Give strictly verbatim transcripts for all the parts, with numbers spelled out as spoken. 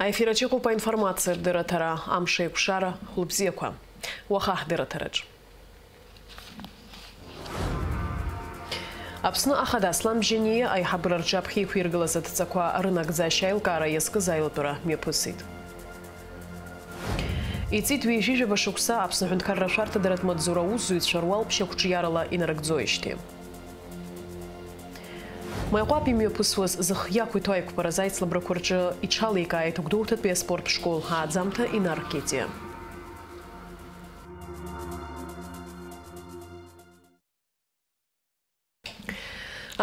Аефираҿ иҟоуп аинформациатә дырраҭара, амш еиқәшара, хәлыбзиақәа. Уаха ҳдырраҭараҿ. Аԥсны Ахада Аслан Бжьаниа аиҳабыра рҿаԥхьа иқәиргылаз адҵақәа рынагӡашьа аилкаара иазкыз аилатәара мҩаԥысит. Иҵит ҩажәижәаба шықәса Аԥсны аҳәынҭқарра ашәарҭадаратә маҵзура аусзуҩцәа руалԥшьа қәҿиарала инарыгӡоижьҭеи. Маиҟәаԥ имҩаԥысуаз зых иақәиҭу аиқәԥаразы аицлабрақәа рҿы иҽаликааит Гәдоуҭатәи аспорт школ ааӡамҭа Инар Кетиа.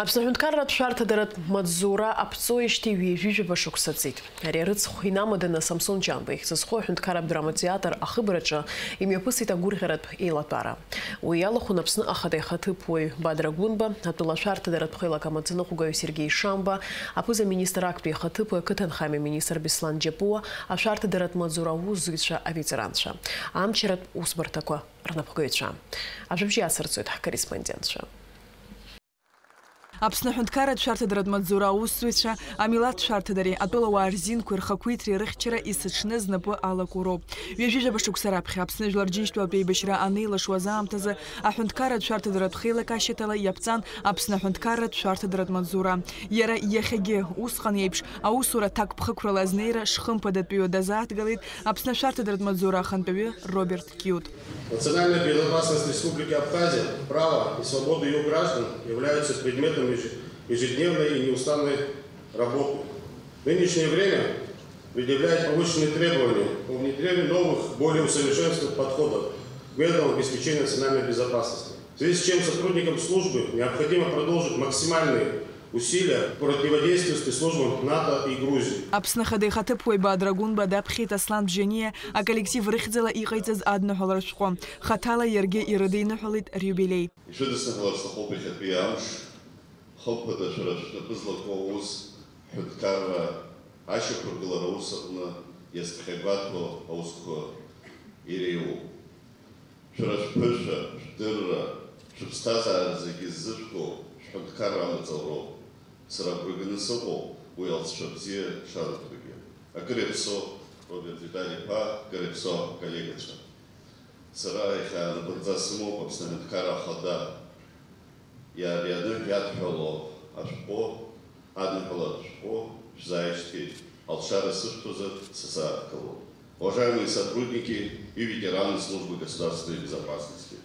Аԥсны аҳәынҭқарратә шәарҭадаратә маҵзура аԥҵоижьҭеи ҩажәижәаба шықәса ҵит. Ари арыцхә инамаданы Самсон Ҷанба ихьӡ зху аҳәынҭқарратә драматеатр ахыбраҿы имҩаԥысит агәырӷьаратә еилатәара. Уи иалахәын Аԥсны Ахада ихаҭыԥуаҩ Бадра Гәынба, атәыла ашәарҭадаратә хеилак амаӡаныҟәгаҩ Сергеи Шамба, аԥыза-министр актәи ихаҭыԥуаҩ, ақыҭанхамҩа министр Беслан Џьапуа, ашәарҭадаратә маҵзура аусзуҩцәа, аветеранцәа, амчратә усбарҭақәа рнапхгаҩцәа. Ажәабжь иацырҵоит ҳкорреспондентцәа. Аԥсны аҳәынҭқарратә шәарҭадаратә маҵзура аусзуҩцәа, амилаҭ шәарҭадареи атәылауаа рзинқәеи рхақәиҭреи рыхьчара есыҽны знапы алаку роуп. Ҩажәижәаба шықәса раԥхьа Аԥсны Жәлар Џьынџьтәылатә еибашьра анеилашуаз аамҭазы аҳәынҭқарратә шәарҭадаратә хеилак ашьаҭала иаԥҵан Аԥсны аҳәынҭқарратә шәарҭадаратә маҵзура. Иара иахьагьы, усҟан еиԥш, аусура ҭакԥхықәрала азнеира шхымԥадатәиу дазааҭгалеит Аԥсны ашәарҭадаратә маҵзура ахантәаҩы Роберт Киут. Национальная безопасность Республики Абхазия, право и свободы ее граждан являются предметом ежедневной и неустанной работы. Нынешнее время предъявляет повышенные требования по внедрению новых, более усовершенствованных подходов к мерам обеспечения национальной безопасности. В связи с чем сотрудникам службы необходимо продолжить максимальные усилия по противодействию спецслужбам НАТО и Грузии. Аԥсны Ахада ихаҭыԥуаҩ Бадра Гәынба даԥхьеит Аслан Бжьаниа аколлектив рыхьӡала иҟаиҵаз адныҳәалара шәҟәы. Хаҭала иаргьы ирыдиныҳәалеит риубилеи. Ишәыдысныҳәалар сҭахуп иахьатәи амш хымԥада шәара шәнапы злаку аус, ҳҳәынҭқарра ашьақәыргылара аус аҟны иазԥхьагәаҭоу аусқәа иреиуоуп. Шәара шәԥышәа, шәдырра, шәыԥсҭазаара зегьы ззышәҭо шәҳәынҭқарра амаҵ ауроуп. Сара агәра ганы сыҟоуп уи алҵшәа бзиа шарыҭогьы. Акыр иаԥсоу Роберт Витали-иԥа, акыр иаԥсоу аколлегацәа. Сара иахьа анапынҵа сымоуп Аԥсны аҳәынҭқарра ахада. Иара ианыҳәа иадҳәало ашәҟәы, адныҳәалатә шәҟәы шәзааишьҭит, алшара сышәҭозар, сазааҭгылоит. Уважаемые сотрудники и ветераны службы государственной безопасности,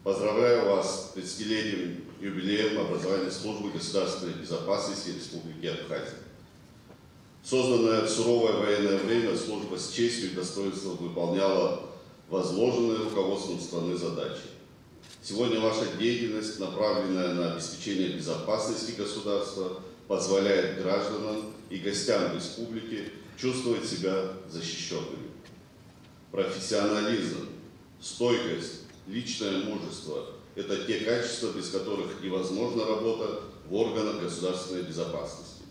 поздравляю вас с тридцатилетним юбилеем образования службы государственной безопасности Республики Абхазия. Созданная в суровое военное время, служба с честью и достоинством выполняла возложенные руководством страны задачи. Сегодня ваша деятельность, направленная на обеспечение безопасности государства, позволяет гражданам и гостям республики чувствовать себя защищёнными. Профессионализм, стойкость, личное мужество — это те качества, без которых невозможна работа в органах государственной безопасности.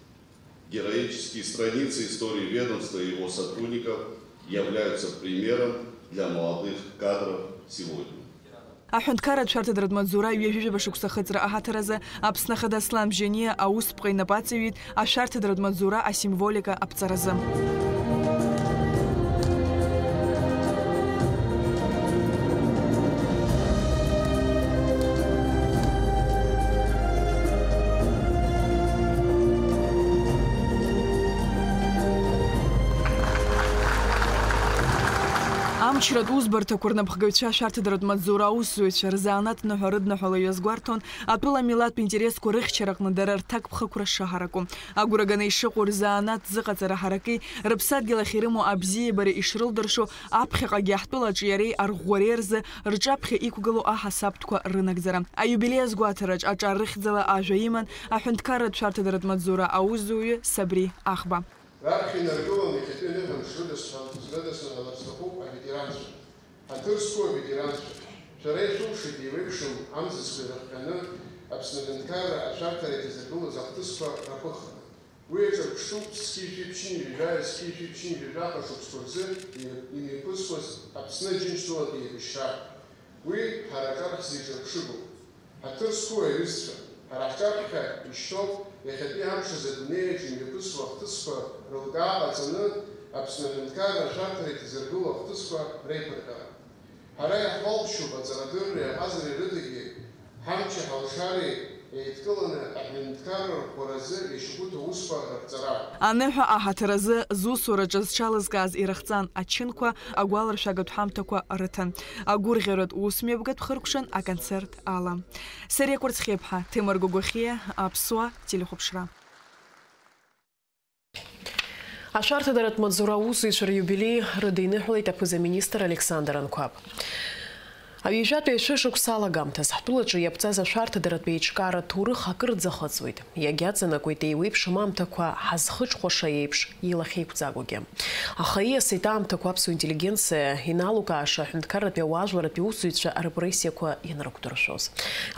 Героические страницы истории ведомства и его сотрудников являются примером для молодых кадров сегодня. Аҳәынҭқарратә шәарҭадаратә маҵзура ҩажәижәаба шықәса ахыҵра аҳаҭыр азы Аԥсны Ахада Аслан Бжьаниа аусԥҟа инапы аҵаҩит ашәарҭадаратә маҵзура асимволика аԥҵаразы. Амчратә усбарҭақәа рнапхгаҩцәа, ашәарҭадаратә маҵзура аусзуҩцәа рзанааҭ ныҳәа рыдныҳәала иазгәарҭон атәыла амилаҭтә интересқәа рыхьчараҟны дара рҭакԥхықәра шаҳараку. Агәра ганы ишыҟоу рзанааҭ зыҟаҵара ҳараки, рыԥсадгьыл ахь ирымоу абзиабареи ишрылдыршо, аԥхьаҟагьы ҳтәылаҿы иареи арӷәӷәареи рзы рҿаԥхьа иқәгылоу аҳасабтәқәа рынагӡара. Аиубилеи азгәаҭараҿ аҿар рыхьӡала ажәа иман аҳәынҭқарратә шәарҭадаратә маҵзура аусзуҩы Сабри Ахба. Раԥхьа инаргыланы иахьатәи аныҳәамш рыдысҳәал-, рыдысныҳәалар сҭахуп аветеранцәа. Ҳаҭыр зқәу аветеранцәа, шәара ишәылшеит еиуеиԥшым амзызқәа ирыхҟьаны Аԥсны аҳәынҭқарра ашәарҭара иҭазыргылоз ахҭысқәа раԥыхра. Уи аҿырԥштәуп зқьи жәшәи ԥшьынҩажәи, зқьи жәшәи ԥшьынҩажәи жәаха шықәсқәа рзы имҩаԥысуаз Аԥсны Аџьынџьтәылатә еибашьра. Уи ҳара аҿар ҳзеиҿырԥшыгоуп. Ҳаҭыр зқәу аҩызцәа, ҳара ҳҿаԥхьа ишьҭоуп Иахьатәи амш азы адунеи аҿы имҩаԥысуа ахҭысқәа рылкаа ҟаҵаны, Аԥсны аҳәынҭқарра ашәарҭара иҭазыргыло ахҭысқәа реиԥырҟьара. Ҳара иаҳхәалԥшьоуп аҵарадырреи аҟазареи рыдагьы ҳамчи ҳалшареи еидкыланы аҳәынҭқарра рӷәӷәаразы ишьагәыҭоу аусқәа рыҟаҵара. Аныҳәа аҳаҭыр азы зусураҿы зҽалызкааз ирыхҵан ачынқәа, агәаларшәагатә ҳамҭақәа рыҭан. Агәырӷьаратә усмҩаԥгатә хыркәшан аконцерт ала. Сариа Кәарцхьеиԥҳа, Ҭемыр Гогохиа, Аԥсуа телехәаԥшра. Ашәарҭадаратә маҵзура аусзуҩцәа риубилеи рыдиныҳәалеит аԥыза-министр Александр Анқәаб. Ҩажәатәи ашәышықәса алагамҭаз ҳтәылаҿы иаԥҵаз ашәарҭадаратә еиҿкаара ҭоурых акырӡа ахыҵуеит. Иагьаҵанакуеит еиуеиԥшым аамҭақәа ҳазхыҽхәаша еиԥш илахьеиқәҵагоугьы. Аха ииасит аамҭақәа аԥсуа интеллигенциа иналукааша аҳәынҭқарратәи ауаажәларратәи усзуҩцәа арепрессиақәа ианрықәдыршәоз.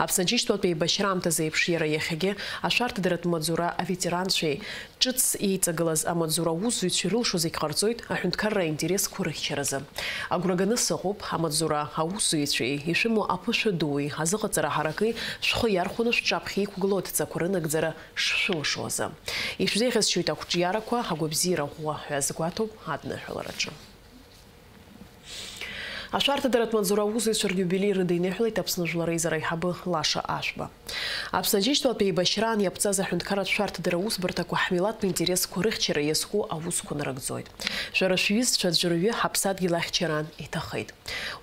Аԥсны Џьынџьтәылатәи еибашьраамҭазы еиԥш иара иахьагьы ашәарҭадаратә маҵзура аветеранцәеи ҿыц еиҵагылаз амаҵзура аусзуҩцәеи рылшо зегь ҟарҵоит аҳәынҭқарра аинтересқәа рыхьчаразы. Агәра ганы сыҟоуп, амаҵзура аусзуҩцәеи ишәымоу аԥышәа дуи азыҟаҵара ҳараки шәхы иархәаны шәҿаԥхьа иқәгылоу адҵақәа рынагӡара шшәылшо азы. Ишәзеиӷьасшьоит ақәҿиарақәа, агәабзиара ӷәӷәа ҳәа азгәаҭоуп адныҳәалараҿы. Ашәарҭадаратә маҵзура аусзуҩцәа риубилеи рыдиныҳәалеит Аԥсны Жәлар Реизара аиҳабы Лаша Ашәба. Аԥсны Џьынџьтәылатәи еибашьраан иаԥҵаз аҳәынҭқарратә шәарҭадара аусбарҭақәа ҳмилаҭтә интересқәа рыхьчара иазку аусқәа нарыгӡоит. Шәара шәҩызцәа аӡәырҩы ҳаԥсадгьыл ахьчараан иҭахеит.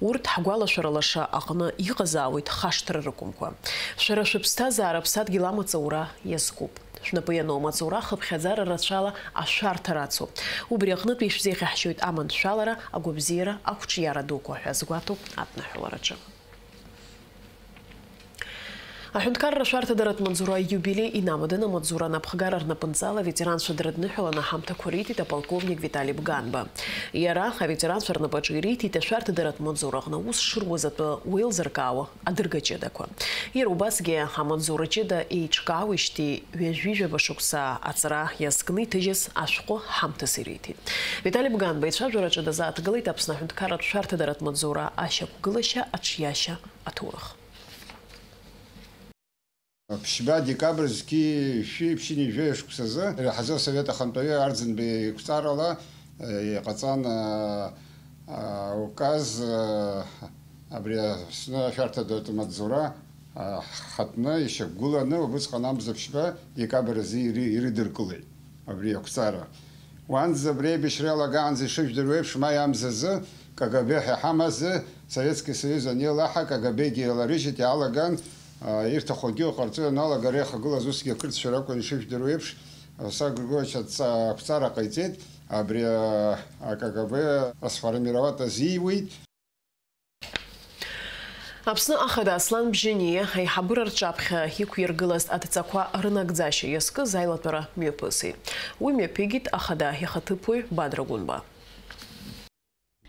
Урҭ ҳгәалашәара лаша аҟны иҟазаауеит хашҭра рықәымкәа. Шәара шәыԥсҭазаара аԥсадгьыл амаҵ аура иазкуп. Шәнапы иану амаҵура хыԥхьаӡара рацәала ашәарҭа рацуп. Убри аҟнытә ишәзеиӷьаҳшьоит аманшәалара, агәабзиара, ақәҿиара дуқәа ҳәа азгәаҭоуп адныҳәалараҿы. Аҳәынҭқарра ашәарҭадаратә маҵзура аиубилеи инамаданы амаҵзура анапхгара рнапынҵала аветеранцәа дрыдныҳәаланы аҳамҭақәа риҭеит аполковник Витали Бганба. Иара аветеранцәа рнапаҿы ириҭеит ашәарҭадаратә маҵзура аҟны аус шыруаз атәы уеилзыркаауа адырга ҷыдақәа. Иара убасгьы амаҵзура ҷыда еиҿкаауеижьҭеи ҩажәижәаба шықәса аҵара иазкны иҭыжьыз ашәҟәы ҳамҭас ириҭеит. Витали Бганба ицәажәараҿы дазааҭгылеит Аԥсны аҳәынҭқарратә шәарҭадаратә маҵзура ашьақәгылашьа аҿиашьа аҭоурых. Ԥшьба декабрь зқьи шәи ԥшьынҩажәи шықәсазы Еиҳаӡоу Асовет ахантәаҩы Арӡынба иқәҵарала, э, иҟаҵан, э, э, указ, э, абри Аԥсны ашәарҭадаратә маҵзура, э, ҳхатәны ишьақәгыланы убысҟан амза ԥшьба декабрь азы иры-, ирыдыркылеит абри ақәҵара. Уанӡа абри аибашьра иалагаанӡа ишыжәдыруа еиԥш, маи амзазы К Г Б ҳәа иҳамаз, Советский Союз анеилаҳа, К Г Б-гьы еиларыжьит, иалаган, а, ирҭахугьы ҟарҵо ианалага, ари иахагылаз усгьы ақырҭцәа ракәын, ишыжәдыруа еиԥш, Руслан Григорьевич адҵа-, ақәҵара ҟаиҵеит, абри, а, а К Г Б сформировать азиуит. Аԥсны ахада Аслан Бжьаниа аиҳабыра рҿаԥхьа иқәиргылаз адҵақәа рынагӡашьа иазкыз аилатәара мҩаԥысит. Уи мҩаԥигеит ахада ихаҭыԥуаҩ Бадра Гәынба.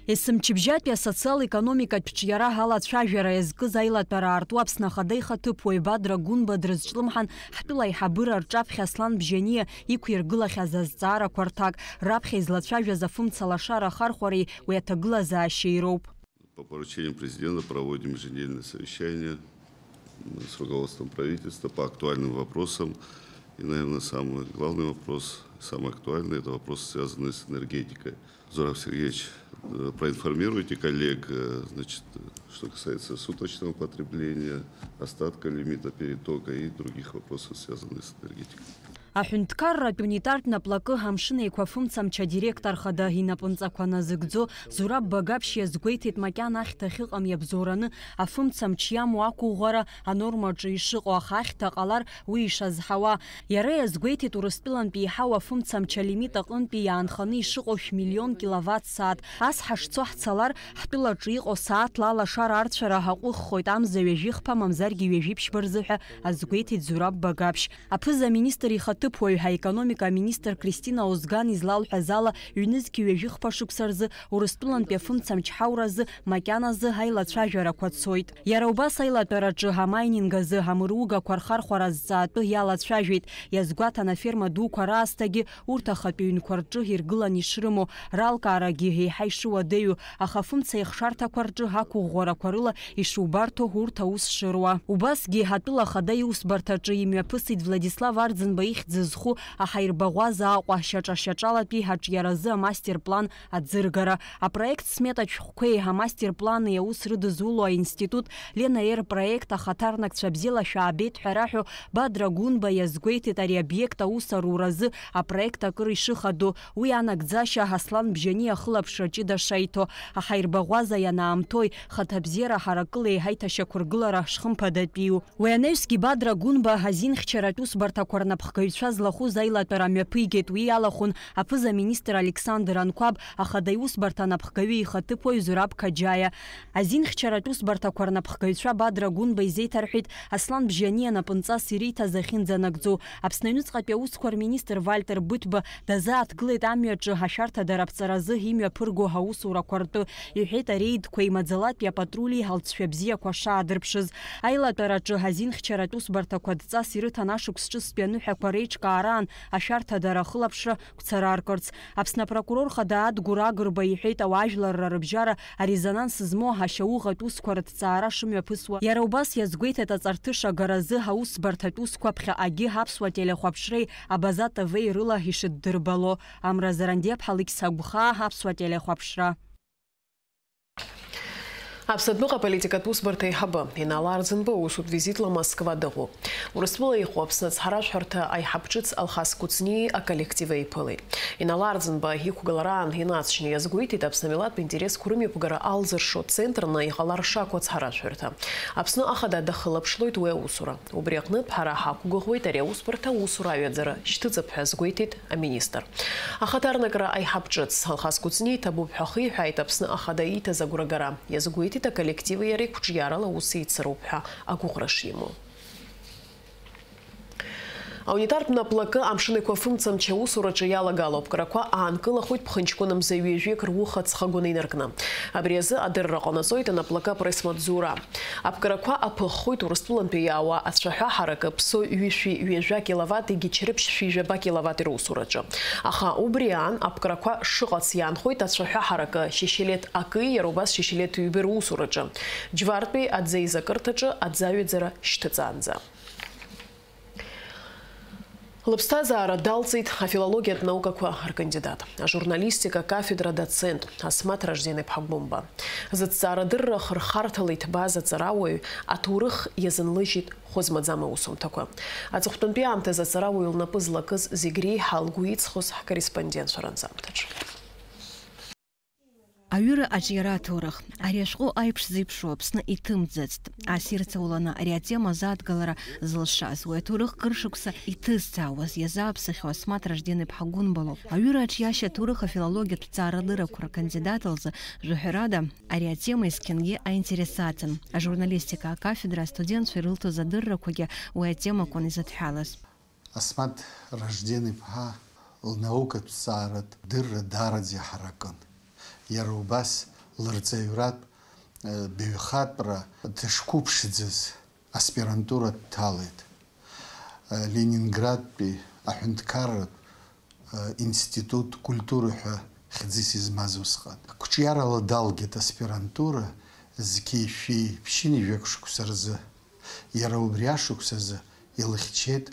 Есымчыбжьатәи асоциал-економикатә ҿиара алацәажәара иазкыз аилатәара аарту Аԥсны Ахада ихаҭыԥуаҩ Бадра Гәынба дрызҿлымҳан, ҳтәыла аиҳабыра рҿаԥхьа Аслан Бжьаниа иқәиргылахьаз азҵаарақәа рҭак, раԥхьа излацәажәаз афымца лашара ахархәареи уи аҭагылазаашьеи роуп. По поручению президента проводим еженедельное совещание с руководством правительства по актуальным вопросам. И, наверное, самый главный вопрос, самый актуальный, это вопросы, связанные с энергетикой. Зураб Сергеевич, э, проинформируйте коллег, э, значит, э, что касается суточного потребления, остатка лимита перетока и других вопросов, связанных с энергетикой. Аҳәынҭқарратә унитартә наплакы Амшын Еиқәа афымцамч адиректор хада инапынҵақәа назыгӡо Зураб Багаԥшь иазгәеиҭеит, макьана ахьҭа ахьыҟам иабзоураны афымцамч иамоу ақәыӷәӷәара анормаҿы ишыҟоу, аха ахьҭа ҟалар уи ишазҳауа. Иара иазгәеиҭеит, Урыстәылантәи еиҳау афымцамч алимит аҟынтәи иаанханы ишыҟоу шә-миллион киловатт сааҭ. Ас ҳашцо ҳцалар, ҳтәылаҿы иҟоу сааҭла алашара арцәара ҳаҟәыххоит, амза ҩажәихԥа, мамзаргьы ҩажәиԥшьба рзы ҳәа азгәеиҭеит Зураб Багаԥшь. Аԥыза-министр ихаҭыԥ Ԥуаҩ ҳәа аекономика аминистр Кристина Озган излалҳәаз ала, ҩнызқьи ҩажәихԥа шықәса рзы Урыстәылантәи афымцамч ҳауразы макьаназы аилацәажәарақәа цоит. Иара убас аилатәараҿы амайнинг азы амыругақәа рхархәара азҵаатәы иалацәажәеит, иазгәаҭан аферма дуқәа раасҭагьы урҭ ахатә ҩнқәа рҿы иргылан ишрымоу, ралкаарагьы еиҳа ишуадаҩу, аха афымца ихшарҭақәа рҿы ақәыӷәӷәарақәа рыла ишубарҭо урҭ аус шыруа. Убасгьы атәыла ахада иусбарҭаҿы имҩаԥысит Владислав Арӡынба ихьӡ зху аҳаирбаӷәаза Аҟәа шьаҿа-шьаҿалатәи аҿиаразы амастер-план аӡыргара. Апроект сметатә шәҟәқәеи амастер-плани аус рыдызуло аинститут Лена Р проект ахаҭарнакцәа бзиала шәаабеит ҳәа раҳәо Бадра Гәынба иазгәеиҭеит ари абиект аус аруразы апроект акыр ишыхадоу, уи анагӡашьа Аслан Бжьани ахылаԥшра ҷыда шаиҭо, аҳаирбаӷәаза ианаамҭои, хаҭабзиара ҳаракылеи ҳаиҭашьақәыргылара шхымԥадатәиу. Уи анаҩсгьы Бадра Гәынба азинхьчаратә усбарҭақәа рнапхгаҩцәа злахәыз аилатәара мҩаԥигеит, уи иалахәын аԥыза-министр Александр Анқәаб, ахада иусбарҭа анапхгаҩы ихаҭыԥуаҩ Зураб Қаџьаиа. Азинхьчаратә усбарҭақәа рнапхгаҩцәа Бадра Гәынба изеиҭарҳәеит Аслан Бжьани анапынҵас ириҭаз ахьынӡанагӡо. Аԥсны аҩныҵҟатәи аусқәа рминистр Вальтер Быҭәба дазааҭгылеит амҩаҿы ашәарҭадара аԥҵаразы имҩаԥырго аусурақәа ртәы, иҳәеит ареидқәеи маӡалатәи апатрули алҵшәа бзиақәа шаадырԥшыз. Аилатәараҿы азинхьчаратә усбарҭақәа дҵас ирыҭан ашықәс ҿыцтәи аныҳәақәа реиҿкаараан ашәарҭадара ахылаԥшра гәцараркырц. Аԥсны апрокурор хада Адгәыр Агрба иҳәеит ауаажәларра рыбжьара арезонанс змоу ашьауӷатә усқәа рыҭҵаара шымҩаԥысуа. Иара убас иазгәеиҭеит аҵарҭыша агаразы аусбарҭатә усқәа ԥхьаҟагьы Аԥсуа телехәаԥшреи Абаза Т В-и рыла ишыддырбало. Амра Зарандиаԥҳа, Лықьса Гәхаа, Аԥсуа телехәаԥшра. Аԥсны адәныҟа аполитикатә усбарҭа аиҳабы Инал Арӡынба усутә визитла Москва дыҟоуп. Урыстәыла иҟоу Аԥсны ацҳаражәҳәарҭа аиҳаб ҿыц Алхас Кәыҵниеи аколлективи еиԥылеит. Инал Арӡынба иқәгылараан инаҵшьны иазгәеиҭеит Аԥсны амилаҭтә интересқәа рымҩаԥгара алзыршо центрны иҟалар шакәу ацҳаражәҳәарҭа. Аԥсны ахада дахылаԥшлоит уи аусура. Убри аҟнытә ҳара ҳақәгәыӷуеит ари аусбарҭа аусура аҩаӡара шьҭыҵып ҳәа азгәеиҭеит аминистр. Ахаҭарнакра аиҳаб ҿыц Алхас Кәыҵниа иҭабуп ҳәа ахиҳәааит Аԥсны ахада ииҭаз агәрагара. Иазгәеиҭеит, аколлективи иареи қәҿиарала аус еицыроуп ҳәа агәыӷра шимоу. Аунитартә наплакы амшын еиқәафымцамч аусураҿы иалагало аԥкрақәа аанкылахоит ԥхынҷкәын мза ҩажәик руха ҵхагәаны инаркны. Абри азы адырра ҟанаҵоит анаплакы апресс-маҵзура. Аԥкрақәа аԥыххоит Урыстәылантәи иаауа ацәаҳәа ҳаракы ԥсо ҩышәи ҩажәа киловатт егьи чрыԥшь шәи жәаба киловатт русураҿы. Аха убри аан аԥкрақәа шыҟац иаанхоит ацәаҳәа ҳаракы Шьышьелеҭ акы, иара убас Шьышьелеҭ ҩба русураҿы, Џьвартәи аӡеизакырҭаҿы аӡаҩаӡара шьҭыҵаанӡа. Лыԥсҭазаара далҵит афилологиатә наукақәа ркандидат, ажурналистика акафедра адоцент Асмаҭ Ражден-иԥҳа Гәымба. Зыҭҵаарадырра ахырхарҭала иҭбааз аҵарауаҩ аҭоурых иазынлыжьит хәы змаӡам аусумҭақәа. Аҵыхәтәантәи аамҭазы аҵарауаҩ лнапы злакыз зегь реиҳа лгәы иҵхоз ҳкорреспондентцәа ранҵамҭаҿы. Аҩыра аҿиара аҭоурых. Ари ашәҟәы аиԥш зеиԥшу Аԥсны иҭымҵӡацт. Ас ирҵауланы ари атема азааҭгалара зылшаз, уи аҭоурых кыр шықәса иҭызҵаауаз, иазааԥсахьоу Асмаҭ Ражден-иԥҳа Гәынба лоуп. Аҩыра аҿиашьа аҭоурых афилологиатә ҭҵаарадыррақәа ркандидат лзы, жәаҳәарада, ари атема есқьынгьы аинтересаҭан. Ажурналистика акафедра астудентцәа ирылҭоз адыррақәагьы уи атемакәын изыдҳәалаз. Асмаҭ Ражден-иԥҳа лнаукатә ҭҵааратә дырра даараӡа иҳаракын. Иара убас лырҵаҩратә, э, баҩхатәра дышқәыԥшӡаз аспирантура дҭалеит. Э, Ленинградтәи аҳәынҭқарратә, э, институт культуры ҳәа хьӡыс измаз усҟан. Қәҿиарала далгеит аспирантура зқьи шәи ԥшьынҩажәак шықәса рзы. Иара убри ашықәсазы илыхьчеит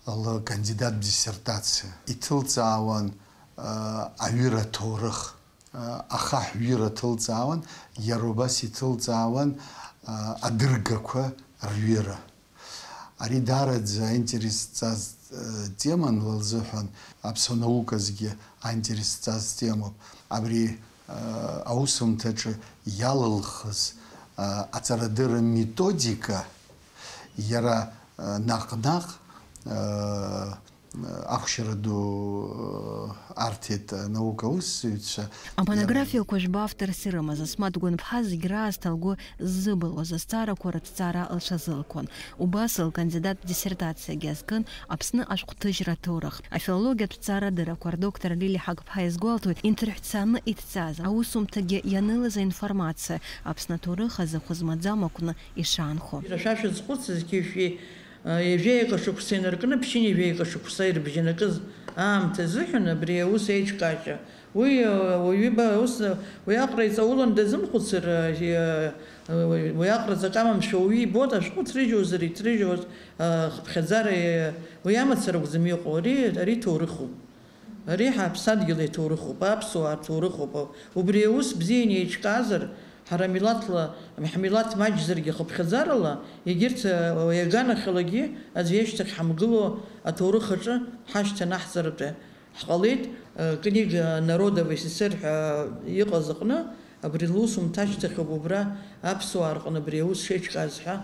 лкандидаттә диссертациа. Иҭылҵаауан, а, аҩыра аҭоурых. А, ахаҳә ҩыра ҭылҵаауан, иара убас иҭылҵаауан, а, адыргақәа рҩыра. Ари даараӡа аинтерес зҵаз, а, теман ла лзыҳәан, аԥсуа науказгьы аинтерес зҵаз темоуп. Абри аусумҭаҿы иалылхыз, а, аҵарадырра методика, иара, а, наҟ-наҟ, а, Ахәшьара ду арҭеит анаука аусзуҩцәа. Амонографиақәа жәба авторс ирымаз Асмаҭ Гәынԥҳа зегь раасҭа лгәы ззыбылуаз азҵаарақәа рыҭҵаара лҽазылкуан. Убас лкандидаттә диссертациагьы азкын Аԥсны ашәҟәҭыжьра аҭоурых. Афилологиатә ҭҵаарадыррақәа рдоктор Лили Ҳагԥҳа иазгәалҭоит, инҭырҳәцаны иҭҵааз аусумҭагьы ианылаз аинформациа Аԥсны аҭоурых азы хәы змаӡам акәны ишаанхо. Иара шәа шәазхәыцыз, Кьышәи, ҩажәеи акы шықәса инаркны ԥшьынҩажәеи акы шықәса ирыбжьанакыз аамҭа азыҳәан абри аус еиҿкаашьа, уи, уаҩы иба-, ус, уи аҟара иҵаулан дазымхәыцыр, уи аҟара ҵак амамшәа уаҩы ибоит, ашәҟәы ҭрыжьуазар иҭрыжьуаз, хыԥхьаӡара, уи амацара акәӡам иҟоу, ари, ари ҭоурыхуп. Ари ҳаԥсадгьыл иҭоурыхуп, аԥсуаа рҭоурыхуп. Убри аус бзианы еиҿкаазар, ҳара милаҭла, ҳмилаҭ маҷзаргьы хыԥхьаӡарала, егьырҭ, уи аганахьалагьы аӡәы иашьҭахь ҳамгыло аҭоурых аҿы ҳашьҭанаҳҵаратәы ҳҟалеит. Книга народов СССР ҳәа иҟаз аҟны абри лусумҭа ашьҭахьоуп убра аԥсуаа рҟны абри аус шеиҿкааз ҳәа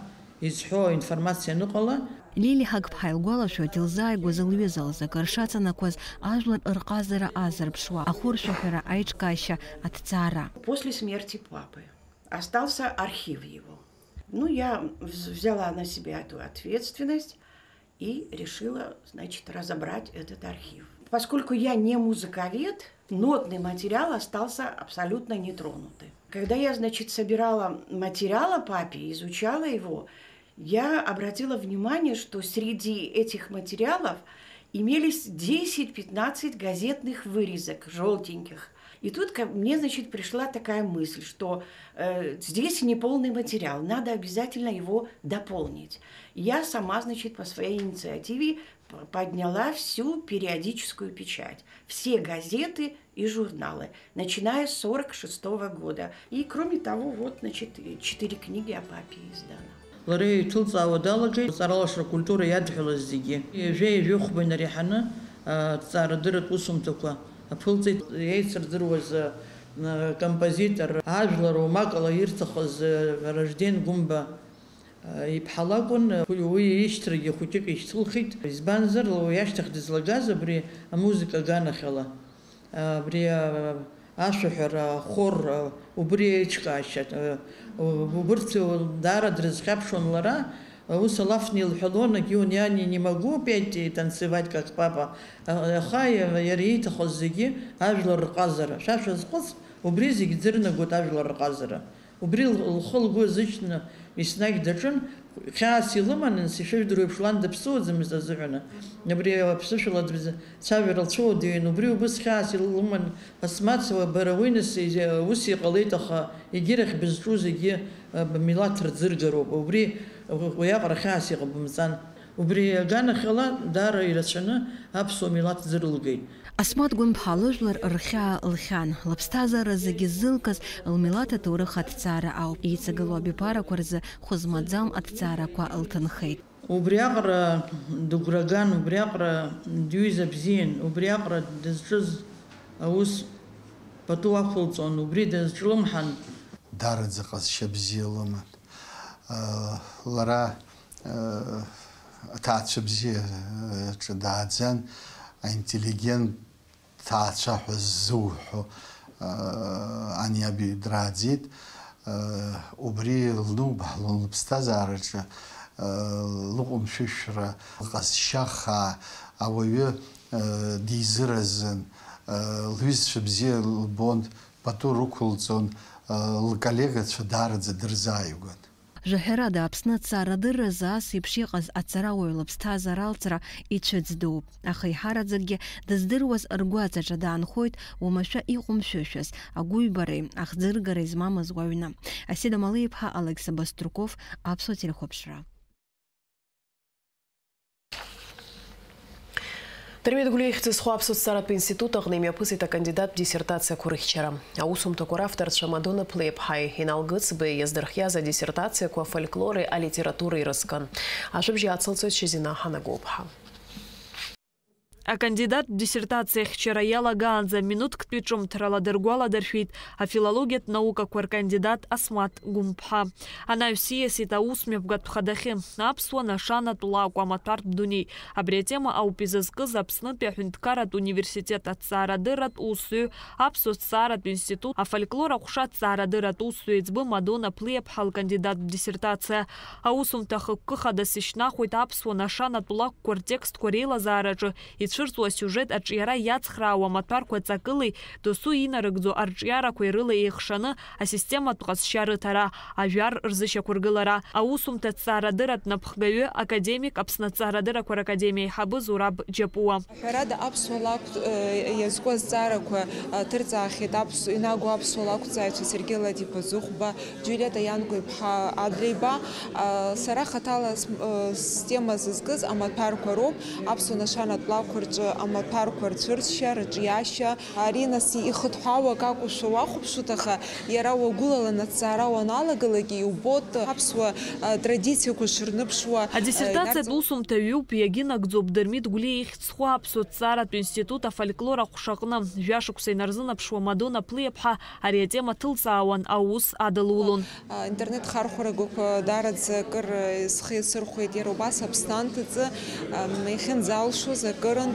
изҳәо аинформациа аныҟала. Лили Ҳагԥҳа илгәалашәоит илзааигәаз лҩыза лзы акыр шаҵанакуаз ажәлар рҟазара азырԥшуа ахәыршәаҳәара аиҿкаашьа аҭҵаара. После смерти папы остался архив его. Ну, я вз- взяла на себя эту ответственность и решила, значит, разобрать этот архив. Поскольку я не музыковед, нотный материал остался абсолютно нетронутым. Когда я, значит, собирала материал о папе, изучала его, я обратила внимание, что среди этих материалов имелись десять-пятнадцать газетных вырезок, желтеньких. И тут ко мне, значит, пришла такая мысль, что э, здесь неполный материал, надо обязательно его дополнить. Я сама, значит, по своей инициативе п- подняла всю периодическую печать, все газеты и журналы, начиная с сорок шестого года. И, кроме того, вот, значит, четыре книги о папе издано. Лара еиҭылҵаауа далагеит, аҵаралашара акультура иадҳәалаз зегьы. Ҩажәа-ҩажәихәба инареиҳаны аҭҵаарадырратә усумҭақәа аԥылҵеит. Еицырдыруаз композитор, ажәлар уамакала ирҭахыз Ражден Гәымба иԥҳа лакәын. Уи ишьҭрагьы хәыҷык ишьҭылхит. Избанзар, уи ашьҭахь дызлагаз абри амузыка аганахьала. Абри ашәаҳәара, ахор, убри еиҿкаашьа, убырҭ даара дрызхьаԥшуан лара, ус алафны илҳәалон, егьи униани не могу петь и танцевать как папа, аха иара ииҭахыз зегьы ажәлар рҟазара. Шәа шәазхәыц, убри зегь ӡырнагоит ажәлар рҟазара. Убри лхы-лгәы азышьҭны еснагь даҿын, хьаас илыман, нас ишәыжәдыруеиԥш, лан даԥсыуаӡамызт азыҳәаны. Абри аԥсышәала дцәажәара лцәыуадаҩын, убри убыс хьаас илыман, Асмаҭ, бара уи нас ус иҟалеит, аха егьирахь бызҿу зегьы бмилаҭ рӡыргароуп, убри уиаҟара хьаас иҟабымҵан. Убри аганахьала даара ирацәаны аԥсуа милаҭ ӡырылгеит. Асмаҭ Гәынԥҳа лыжәлар рхьаа лхьан, лыԥсҭазаара зегьы ззылкыз лмилаҭ аҭоурых аҭҵаара ауп. Еиҵагылоу абиԥарақәа рзы хәы змаӡам аҭҵаарақәа лҭынхеит. Убриаҟара дыгәраган, убриаҟара дҩыза бзиан, убриаҟара дызҿыз аус пату ақәылҵон, убри дазҿлымҳан. Даараӡа ҟазшьа бзиа лыман. Лара аҭаацәа бзиаҿы дааӡан, аинтеллигент ҭаацәа ҳәа ззуҳәо ани аби драаӡеит. Убри лнубаҳлон лыԥсҭазаараҿы лыҟәымшәышәра, лҟазшьа хаа, ауаҩы дизыразын, лҩызцәа бзиа лбон, пату рықәылҵон, лколлегацәа даараӡа дырзааигәан. Жәаҳәарада, Аԥсны аҭҵаарадырразы ас еиԥш иҟаз аҵарауаҩ лыԥсҭазаара алҵра ицәыӡ дууп. Аха еиҳараӡакгьы дыздыруаз ргәаҵаҿы даанхоит уамашәа иҟәымшәышәыз, агәыҩбареи ахӡыргареи змамыз уаҩны. Асида Малиа-иԥҳа, Алықьса Баструков, Аԥсуа телехәаԥшра. Дырмит Гәлиа ихьӡ зху аԥсуа ҭҵааратә институт аҟны имҩаԥысит акандидаттә диссертациақәа рыхьчара. Аусумҭақәа равторцәа Мадона Ԥлеиԥҳаи Инал Гыцбеи иаздырхиаз адиссертациақәа афольклори алитературеи рызкын. Ашәыбжьы ацылҵоит Шьазина Ҳанагәыԥҳа. Акандидаттә диссертациа ахьчара иалагаанӡа минуҭктәи ҿымҭрала дыргәаладыршәеит афилологиатә наукақәа ркандидат Асмаҭ Гәымԥҳа. Анаҩс ииасит аусмҩаԥгатә хадахьы, аԥсуа нашанатә лакәу амаҭәартә дунеи. Абри атема ауп изызкыз Аԥснытәи аҳәынҭқарратә университет аҭҵаарадырратә усзуҩ, аԥсуа ҭҵааратә институт афольклор аҟәша аҭҵаарадырратә усзуҩ еиҵбы Мадона Плиаԥҳа лкандидаттә диссертациа. Аусумҭа хықәкы хадас ишьҭнахуеит аԥсуа нашанатә лакәқәа ртекстқәа реилазаараҿы ицәырҵуа асиужет аҿиара иацхраауа амаҭәарқәа ҵакылеи досу инарыгӡо арҿиарақәеи рыла еихшаны асистематә ҟазшьа рыҭара, ажәар рзышьақәыргылара. Аусумҭа ҭҵаарадырратә напхгаҩы, академик, Аԥсны аҭҵаарадыррақәа ракадемиа аиҳабы Зураб Џьапуа. Ҳәарада, аԥсуа лакә, э, иазку азҵаарақәа, э, ҭырҵаахьеит аԥсу-, инагоу аԥсуа лакәҵааҩцәа Сергеи Ладиба Зыхәба, Џьулиета Ианкәа-иԥҳа Адлеиба. Э, сара хаҭала с-, э, система зызкыз амаҭәарқәа роуп, аԥсуа нашанатә лакәқәа рҿы амаҭәарқәа рцәырҵшьа, рыҿиашьа. Ари, нас, ихыҭҳәаау акы акәушәа уахәаԥшуеит, аха иара уагәылалан аҭҵаара уаналагалак, иубоит аԥсуа, э, традициақәа шырныԥшуа, э, Адиссертациатә инарҵ- усумҭа ҩуп, иагьынагӡоуп Дырмит Гәлиа ихьӡ зху аԥсуа ҭҵааратә институт афольклор аҟәшаҟны. Жәашықәса инарзынаԥшуа Мадона Плиаԥҳа ари атема ҭылҵаауан, аус адылулон. А, интернет хархәарагақәа даараӡа акыр, э, схы иасырхәеит, иара убас Аԥсны анҭыҵы, ам, иахьынӡалшоз акырынтә,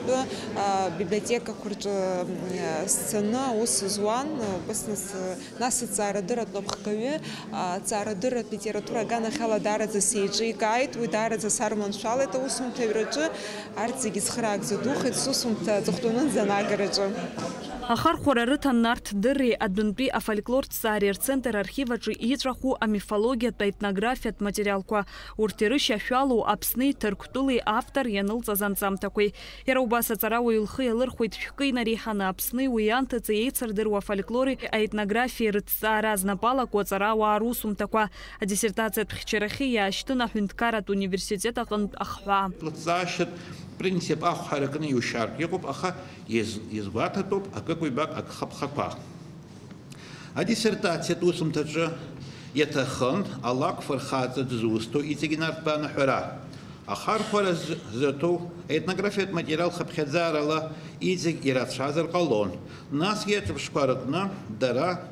а, библиотекақәа рҿы, м, сцаны аус зуан, а, убас нас, э, нас аҭҵаарадырратә напхгаҩы, а, аҭҵаарадырратә литература аганахьала даараӡа сеиҿикааит, уи даараӡа сарманшәалеит аусумҭа аҩраҿы, арҭ зегьы цхыраагӡа духеит сусумҭа аҵыхәтәанынӡа анагараҿы. Ахархәара рыҭан Нарҭ Дырреи адәынтәи афольклорҭҵаареи рцентр архив аҿы иҵәаху амифологиатә, аетнографиатә материалқәа, урҭ ирышьашәалоу Аԥсни Ҭырқәтәылеи автор ианылҵаз анҵамҭақәеи. Иара убас аҵарауаҩ лхы иалырхуеит шәкы инареиҳаны Аԥсни уи анҭыҵи еицырдыруа афольклори аетнографиеи рыҭҵаара знапы алаку аҵарауаа русумҭақәа. Адиссертациатә хьчарахьы иаашьҭын аҳәынҭқарратә университет аҟынтә ахҳәаа. Лыҭҵаашьатә принцип ахә ҳаракны иушьартә иҟоуп, аха иаз-, иазгәаҭатәуп акык-ҩбак агхаԥхақәа. Адиссертациатә усумҭаҿы иаҭахын алакә фырхаҵа дызусҭоу иҵегь инарҭбааны аҳәара. Ахархәара з-, зырҭо аетнографиатә материал хыԥхьаӡарала иҵегь ирацәазар ҟалон. Насгьы аҿырԥштәқәа рыҟны дара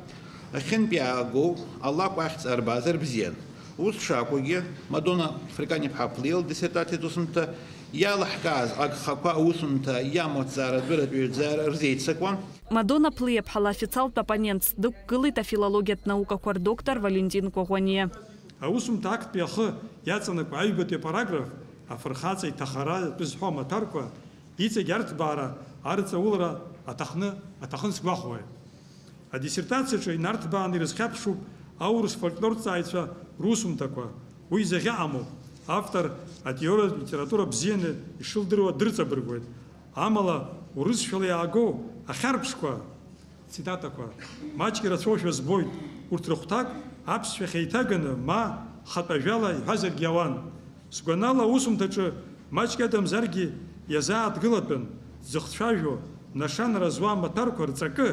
ахьынтә иаагоу алакә ахьӡ арбазар бзиан. Ус шакәугьы, Мадона Фрикан-иԥҳа Плиа лдиссертациатә усумҭа иалаҳкааз агхақәа аусумҭа иамоу аҭҵаарадырратә ҩаӡара рзеиццакуан. Мадона Плиаԥҳа лофициалтә оппонентс дықәгылеит афилологиатә наукақәа рдоктор Валентин Коӷониа. Аусумҭа актәи ахы иаҵанакуа аҩбатәи апараграф, афырхаҵа иҭахара атәы зҳәо амаҭәарқәа, иҵегь арҭбаара, арҵаулара аҭахны, аҭахын сгәахәуеит. Адиссертациаҿы инарҭбааны ирызхьаԥшуп аурыс фольклорҭҵааҩцәа русумҭақәа. Уи зехьаҟамоуп. Автор атеориатә литература бзианы ишылдыруа дырҵабыргуеит. Амала, урысшәала иаагоу ахьарԥшқәа, цитатақәа, маҷк ирацәоушәа збоит. Урҭ рыхәҭак аԥсшәахь еиҭаганы, ма хатә ажәала иҳәазаргьы ауан. Сгәанала, аусумҭаҿы маҷк иадамзаргьы иазааҭгылатәын, дзыхцәажәо, нашанара зуа амаҭәарқәа рҵакы,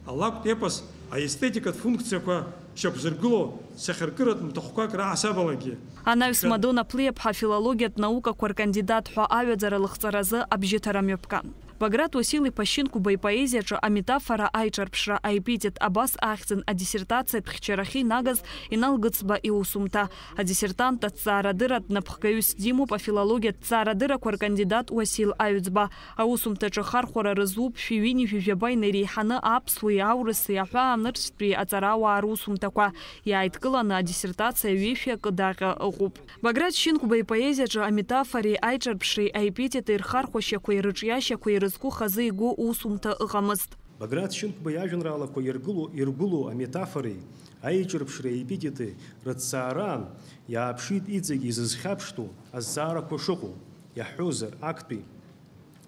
алакәтә епос аестетикатә функциақәа шьақәзыргыло сахьаркыратә маҭәахәқәак раҳасабалагьы. Анаҩс Мадона Плиаԥҳа афилологиатә наукақәа ркандидат ҳәа аҩаӡара лыхҵаразы абжьыҭара мҩаԥган. Баграт Уасил-иԥа Шьынқәба ипоезиаҿы аметафора аиҿарԥшра аепитет абас ахьӡын адиссертациатә хьчарахьы инагаз Инал Гыцба иусумҭа. Адиссертант аҭҵаарадырратә напхгаҩыс димоуп афилологиатә ҭҵаарадыррақәа ркандидат Уасил Аҩӡба. Аусумҭаҿы ахархәара рызуп шәи ҩынҩажәи жәаба инареиҳаны аԥсуеи аурысеи аҳәаанырцәтәи аҵарауаа русумҭақәа. Иааидкыланы адиссертациа ҩышәи акы даҟьа ыҟоуп. Баграт Шьынқәба ипоезиаҿы аметафореи аиҿарԥшреи аепитети рхархәашьақәеи рыҿиашьақәеи рызку хазы игәы усумҭа ыҟамызт. Баграт Шьынқәба иажәеинраалақәа иргыло, иргәылоу аметафореи аиҿырԥшреи аепитети рыҭҵаара иааԥшит иҵегь изызхьаԥштәу азҵаарақәа шыҟоу, иаҳҳәозар, актәи.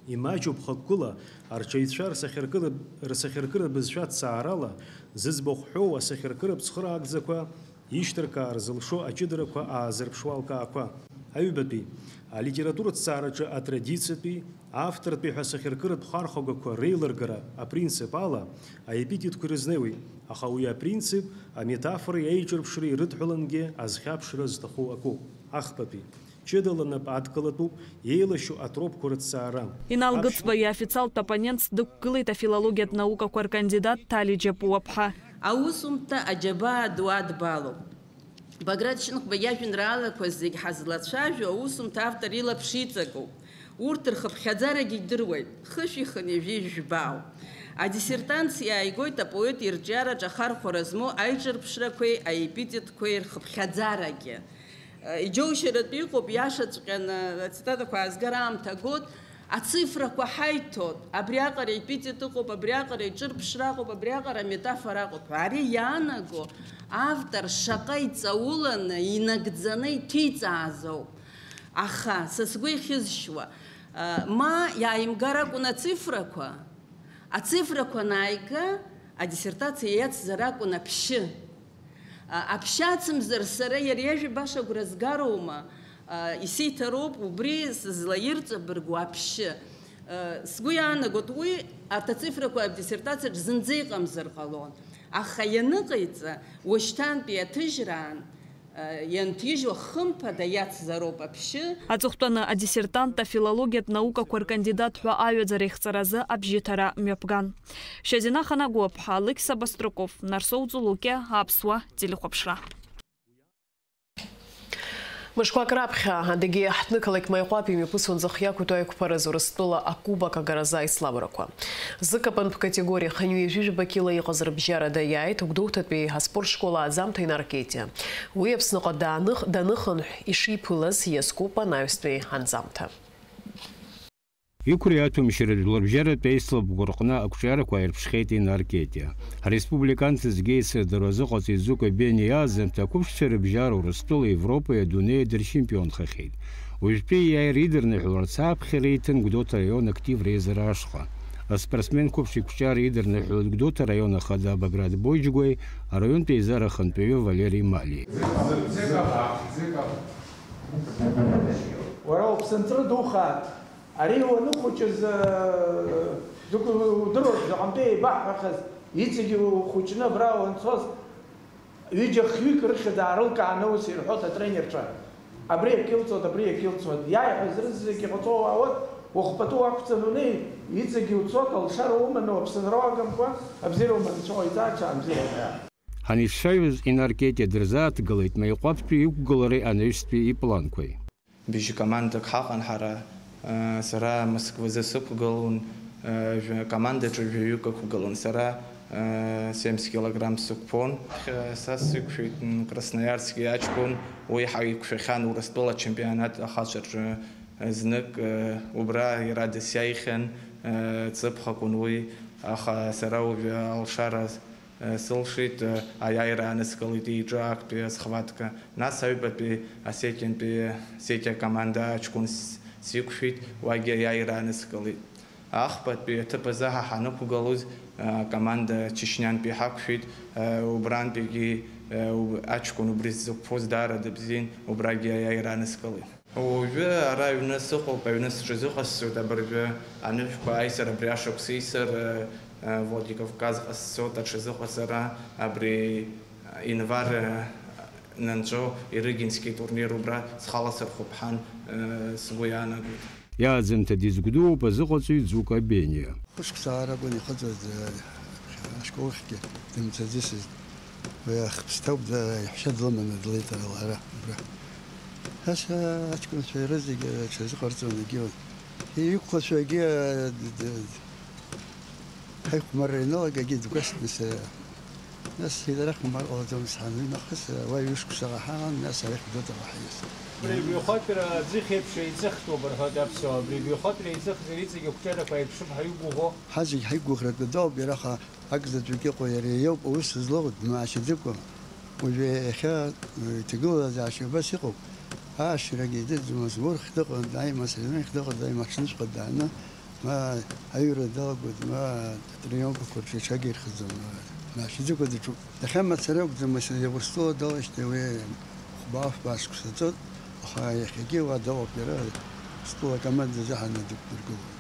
Имаҷуп хықәкыла арҽеицәа рсахьаркыра-, рсахьаркыратә бызшәа ҭҵаарала зыӡбахә ҳәоу асахьаркыратә цхыраагӡақәа ишьҭыркаар зылшо аҷыдарақәа аазырԥшуа алкаақәа. Аҩбатәи, алитератураҭҵаараҿы атрадициатәи, автортәи ҳәа асахьаркыратә хархәагақәа реилыргара апринцип ала аепитетқәа ирызнеиуеит, аха уи апринцип аметафореи аиҿырԥшреи ирыдҳәалангьы азхьаԥшра зҭаху акоуп. Ахԥатәи, Ҷыдала нап адкылатәуп еилашьу атропқәа рыҭҵаара. Инал Гыцба иофициалтә оппонентс дықәгылеит афилологиатә наукақәа ркандидат Ҭали Џьапуаԥҳа. Аусумҭа аџьабаа ду адбалоуп. Баграт Шьынқәба иажәеинраалақәа зегь ҳазлацәажәо аусумҭа автор илаԥш иҵагоуп. Урҭ рхыԥхьаӡарагьы идыруеит, хышәи хынҩажәи жәбаауп. Адиссертациа ааигоит апоет ирҿиараҿы ахархәара змоу аиҿырԥшрақәеи аепитетқәеи рхыԥхьаӡарагьы. Иџьоушьаратәы иҟоуп, иашаҵәҟьаны ацитатақәа аазгар аамҭа гот, ацифрақәа ҳаиҭот, абриаҟара епитет ыҟоуп, абриаҟара иҿырԥшра ыҟоуп, абриаҟара аметафора ыҟоуп ҳәа. Ари иаанаго автор шаҟа иҵауланы, инагӡаны иҭиҵаазоуп. Аха, са сгәы ихьызшьуа, ма иааимгар акәын ацифрақәа, ацифрақәа анааига, адиссертациа иацзар акәын аԥшьы. А, аԥшьа ацымзар, сара иара иажәа баша агәра згароума, а, исиҭароуп убри сызлаирҵабыргуа аԥшьы. А, сгәы иаанагоит, уи арҭ ацифрақәа адиссертациаҿ зынӡа иҟамзар ҟалон. Аха ианыҟаиҵа, уашьҭантәи аҭыжьраан, а, ианҭижьуа хымԥада иацзароуп аԥшьы. Аҵыхәтәаны адиссертант афилологиатә наукақәа ркандидат ҳәа аҩаӡара ихҵаразы абжьыҭара мҩаԥган. Шьазина Ханагәыаԥҳа, Алықьса Баструков, Нарсоу Ҵулукьа, Аԥсуа телехәаԥшра. Мышқәак раԥхьа адыгьы ҳҭнықалақь Маиҟәаԥ имҩаԥысуан зхы иақәиҭу аиқәԥаразы Урыстәыла акубок агаразы аицлабрақәа. Зыкапантә категориа хынҩажәижәаба кила иҟаз рыбжьара даиааит Гәдоуҭатәи аспорт школ ааӡамҭа Инар Кетиа. Уи Аԥсныҟа дааных-, даныхынҳә ишиԥылаз иазкуп анаҩстәи анҵамҭа. Иқәреи аҭәамшьаратә жәларбжьаратә еицлабқәа рҟны ақәҿиарақәа ааирԥшхьеит Инар Кетиа. Ҳреспубликанцәа зегьы еицырдыруа азыҟаҵаҩ Зука Бениа аазымҭа ақәыԥшцәа рыбжьара Урыстәылеи Европеи адунеи дырчемпионхахьеит. Уажәтәи иааира идырныҳәаларц аԥхьара иҭан Гәдоуҭа араион актив реизара ашҟа. Аспортсмен қәыԥш иқәҿиара идырныҳәалоит Гәдоуҭа араион ахада Баграт Боџьгәеи араионтә еизара ахантәаҩы Валери Малиеи. Уара уԥсынҵры духааит. Ари уаныхәыҷыз, э, дык-, удыруаз, заҟантәи еибаҳҳәахаз, иҵегьы ухәыҷны абра уанцоз, ҩыџьа-хҩык рыхьӡ аарылкааны ус ирҳәоит атренерцәа. Абри акы илҵуеит, абри акы илҵуеит. Иааиҳәаз рызегьы ҟаҵо уаауеит, ухәпатәы уақәҵаны унеи, иҵегьы уцоит, алшара уманы, уаԥсынра уагымкәа, абзиара уманы, цәа уаҩҵаача, абзиара уҳәа. Ҳанеицәажәоз, Инар Кетиа дырзааҭгылеит Маиҟәаԥтәи иқәгылареи анаҩстәи ипланқәеи. Быжь командак ҳаҟан ҳара, сара Москвазы сықәгылон, жәа-, командаҿы жәаҩык ықәгылон, сара, семьдесят килограмм сықәԥон. Са сықәшәеит, м, Красноярски аҷкәын, уи ҳаиқәшәахьан Урыстәыла ачемпионат ахацәаҿы знык, убра иара дысиааихьан, ҵыԥх акәын уи, аха сара уажәы алшара Сылшеит, аиааира ааныскылеит еиҿы актәи асхватка. Нас аҩбатәи Осетиантәи Осетиа акоманда аҷкәын с-, сиқәшәеит, уагьы аиааира ааныскылеит. Ахԥатәи аҭыԥ азы ҳа ҳанықәгылоз, акоманда Чечниантәи ҳақәшәеит, убрантәигьы, у-, аҷкәын убри ззықәԥоз даара дыбзиан, убрагьы аиааира ааныскылеит. Уажәы ара аҩны сыҟоуп, аҩны сҽазыҟасҵоит абыржәы аныҳәқәа аисыр, абри ашықәс исыр, э, э, Владикавказҟа сцоит аҽазыҟаҵара, абри, э, инвар, э, нанҵәо Ирыгински турнир убра схала сырхәыԥҳан, э, сгәы иаанагоит. Иааӡамҭа дизгәдууп азыҟаҵаҩ Ӡука Бениа. Хышықәса ааракәын ихыҵуаз, э, ашколхьгьы дымцаӡыцызт. Уи ахԥсҭа ауп, да, иаҳәшьа длыманы длеит ара лара, убра. Ас, аҷкәынцәа ирызегьы рҽазыҟарҵон, егьи иқәлацәа, егьи, а, д-, д-, ҳаихәмарра ианалага, егьи дгәасҭаны са, нас иара хәмар ҟалаӡомызт ҳан, уи нахыс, а, уа ҩышықәсаҟа ҳаан, нас арахь Гәдоуҭаҟа ҳаиас. Абри ҩхатәра аӡыхь еиԥш еиҵыхтәуп рҳәоит аԥсуаа, абри ҩхатәра еиҵыхзар иҵегь ақәҿиарақәа еиԥшым ҳәа иугәыӷуа? Ҳазегь ҳаигәыӷратәы дауп, иара аха Акзаҵәык иҟоу иара иоуп аус злоу, дмаашьаӡакәа. Уажәы иахьа, э, иҭагылазаашьа убас иҟоуп. Аашьарагьы дыӡӡом, азмурхь дыҟан, дааимасырнахь дыҟан, дааимаҽныҵәҟьа дааны, ма аҩра далагоит, ма атренировкақәа рҿы иҽагирхаӡом, ма дмаашьаӡакәа дыҿуп. Иахьа мацара акәӡам, Урыстәыла далашьҭи уи хәба-фба шықәса ҵоит, аха иахьагьы уа дауп иара, Урыстәыла акоманда азы ҳанадықәдыргылоит.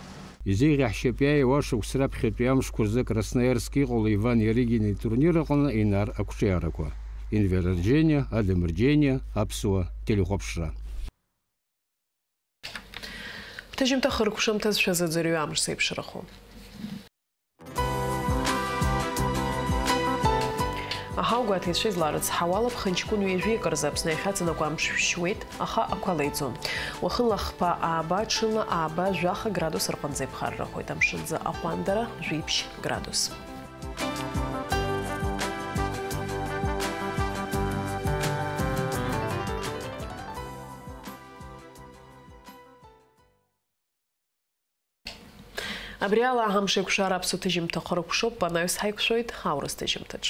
Изеиӷьаҳшьап иааиуа ашықәс раԥхьатәи амшқәа рзы Красноярск иҟало Иван Иарыгин итурнир аҟны Инар ақәҿиарақәа. Инвер Арџьениа, Адам Рџьениа, Аԥсуа телехәаԥшра. Ҭыжьымҭа хыркәшамҭаз шәазыӡырҩы амш зеиԥшрахо. Аҳауа гәаҭеицәа изларыцҳауала, ԥхынҷкәын ҩажәи акы рзы Аԥсны иахьаҵанакуа амш шәшьуеит, аха ақәа леиӡом. Уахынла хԥа ааба, ҽынла ааба жәаха градус рҟынӡа иԥхаррахоит, амшынӡы аҟәандара жәиԥшь градус. Абри ала ҳамш еиқәшара аԥсуа ҭыжьымҭа хыркәшоуп, анаҩс ҳаиқәшәоит аурыс ҭыжьымҭаҿ.